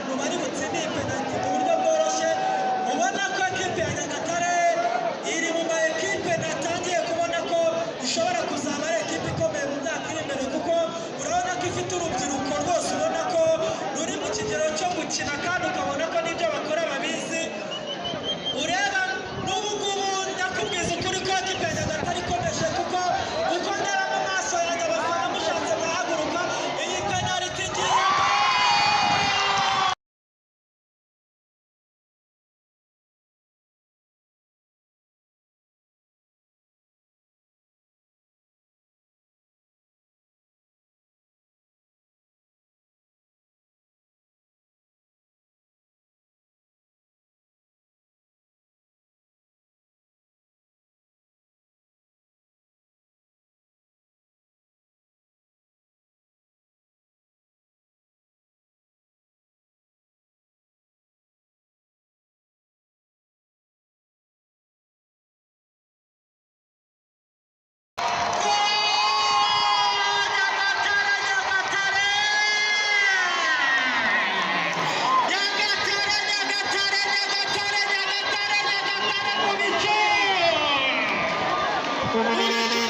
Abantu bari butsinde iyi penaliti ku buryo bworoshye. Ubona ko ekipe ya Nyagatare iri mu ma ekipe natangiye kubona ko ishobora kuzaba ari ekipe ikomeye mu myaka iri imbere, kuko urabona ko ifite urubyiruko rwose, ubona ko ruri mu kigero cyo gukina, kandi ukabona ko n'ibyo bakora babizi. Ureba n'ubu ngubu, ndakubwiza ukuri ko ekipe ya Nyagatare ikomeje, kuko uko ndeba mu maso yanjye, abafana mushatse mwahaguruka. Iyi penaliti igiye. Nyagatare, Nyagatare, Nyagatare, Nyagatare, Nyagatare, Nyagatare, Nyagatare, mu bicu, mu bicu.